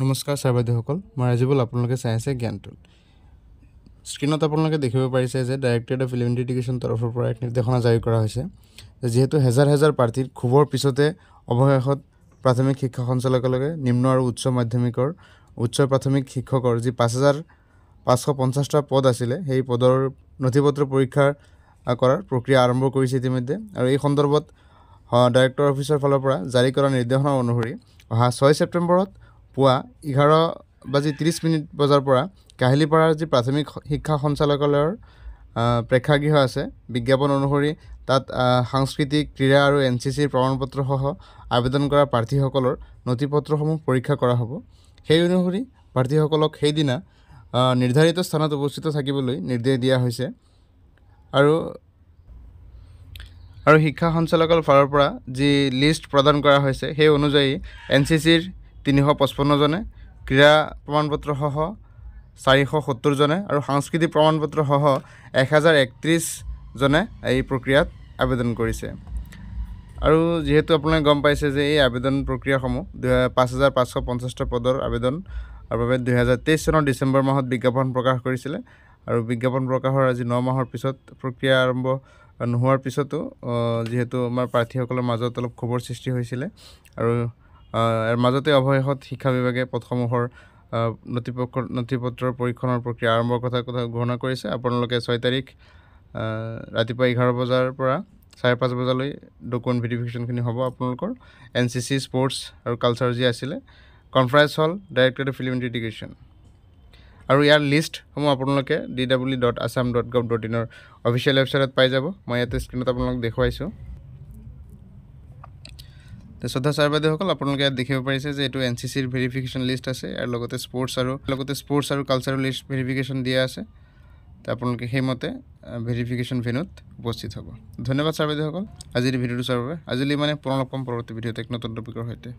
নমস্কাৰ ছাৰ বাইদেউসকল, মই ৰাজীৱল, আপোনালোকে চাই আছে জ্ঞানটোল। স্ক্ৰীণত আপোনালোকে দেখিব পাৰিছে যে ডাইৰেক্টৰেট অফ এলিমেণ্টেৰী এডুকেশ্যন তৰফৰ পৰা এক নিৰ্দেশনা জাৰি কৰা হৈছে যে যিহেতু হেজাৰ হেজাৰ প্ৰাৰ্থীৰ ক্ষোভৰ পিছতে অৱশেষত প্ৰাথমিক শিক্ষা সঞ্চালকালয়ে নিম্ন আৰু উচ্চ মাধ্যমিকৰ উচ্চ প্ৰাথমিক শিক্ষকৰ যি 5550টা পদ আছিলে, সেই পদৰ নথি পত্ৰ পৰীক্ষা কৰাৰ প্ৰক্ৰিয়া আৰম্ভ কৰিছে ইতিমধ্যে। আৰু এই সন্দৰ্ভত ডাইৰেক্টৰ অফিচৰ ফালৰ পৰা জাৰি কৰা নিৰ্দেশনা অনুসৰি অহা 6 ছেপ্টেম্বৰত পুৱা 11:30 বজাৰ পৰা কাহিলীপাৰাৰ যি প্ৰাথমিক শিক্ষা সঞ্চালকালয়ৰ প্ৰেক্ষাগৃহ আছে, বিজ্ঞাপন অনুসৰি তাত সাংস্কৃতিক, ক্ৰীড়া আৰু এনচিচিৰ প্ৰমাণপত্ৰসহ আবেদন কৰা প্ৰাৰ্থীসকলৰ নথি পত্ৰসমূহ পৰীক্ষা কৰা হ'ব। সেই অনুসৰি প্ৰাৰ্থীসকলক সেইদিনা নিৰ্ধাৰিত স্থানত উপস্থিত থাকিবলৈ নিৰ্দেশ দিয়া হৈছে। আৰু আৰু শিক্ষা সঞ্চালকৰ ফালৰ পৰা যি লিষ্ট প্ৰদান কৰা হৈছে, সেই অনুযায়ী এনচিচিৰ 355জনে, ক্ৰীড়া প্ৰমাণপত্ৰসহ 470জনে আৰু সাংস্কৃতিক প্ৰমাণপত্ৰসহ 1031জনে এই প্ৰক্ৰিয়াত আবেদন কৰিছে। আৰু যিহেতু আপোনালোকে গম পাইছে যে এই আবেদন প্ৰক্ৰিয়াসমূহ 5550টা পদৰ আবেদনৰ বাবে 2023 চনৰ ডিচেম্বৰ মাহত বিজ্ঞাপন প্ৰকাশ কৰিছিলে। আৰু বিজ্ঞাপন প্ৰকাশৰ আজি 9 মাহৰ পিছত প্ৰক্ৰিয়া আৰম্ভ নোহোৱাৰ পিছতো যিহেতু আমাৰ প্ৰাৰ্থীসকলৰ মাজত অলপ ক্ষোভৰ সৃষ্টি হৈছিলে, আৰু ইয়াৰ মাজতে অৱশেষত শিক্ষা বিভাগে পদসমূহৰ নথি পত্ৰৰ পৰীক্ষণৰ প্ৰক্ৰিয়া আৰম্ভৰ কথা ঘোষণা কৰিছে। আপোনালোকে 6 তাৰিখ ৰাতিপুৱা 11 বজাৰ পৰা 5:30 বজালৈ ডকুমেণ্ট ভেৰিফিকেশ্যনখিনি হ'ব। আপোনালোকৰ এনচিচি, স্পৰ্টছ আৰু কালচাৰ যি আছিলে, conference hall, Directorate of Elementary Education. আৰু ইয়াৰ লিষ্টসমূহ আপোনালোকে dw.assam.gov.inৰ অফিচিয়েল ৱেবছাইটত পাই যাব। মই ইয়াতে স্ক্ৰীণত আপোনালোকক দেখুৱাইছোঁ। শ্ৰদ্ধা ছাৰ বাইদেউসকল, আপোনালোকে ইয়াত দেখিব পাৰিছে যে এইটো এনচিচিৰ ভেৰিফিকেশ্যন লিষ্ট আছে, ইয়াৰ লগতে স্পৰ্টছ আৰু কালচাৰেল লিষ্ট ভেৰিফিকেশ্যন দিয়া আছে। তো আপোনালোকে সেইমতে ভেৰিফিকেশ্যন ভেন্যুত উপস্থিত হ'ব। ধন্যবাদ ছাৰ বাইদেউসকল আজিৰ ভিডিঅ'টো চোৱাৰ বাবে। আজিলৈ মানে, পুনৰ লগ পাম পৰৱৰ্তী ভিডিঅ'ত এক নতুন টপিকৰ সৈতে।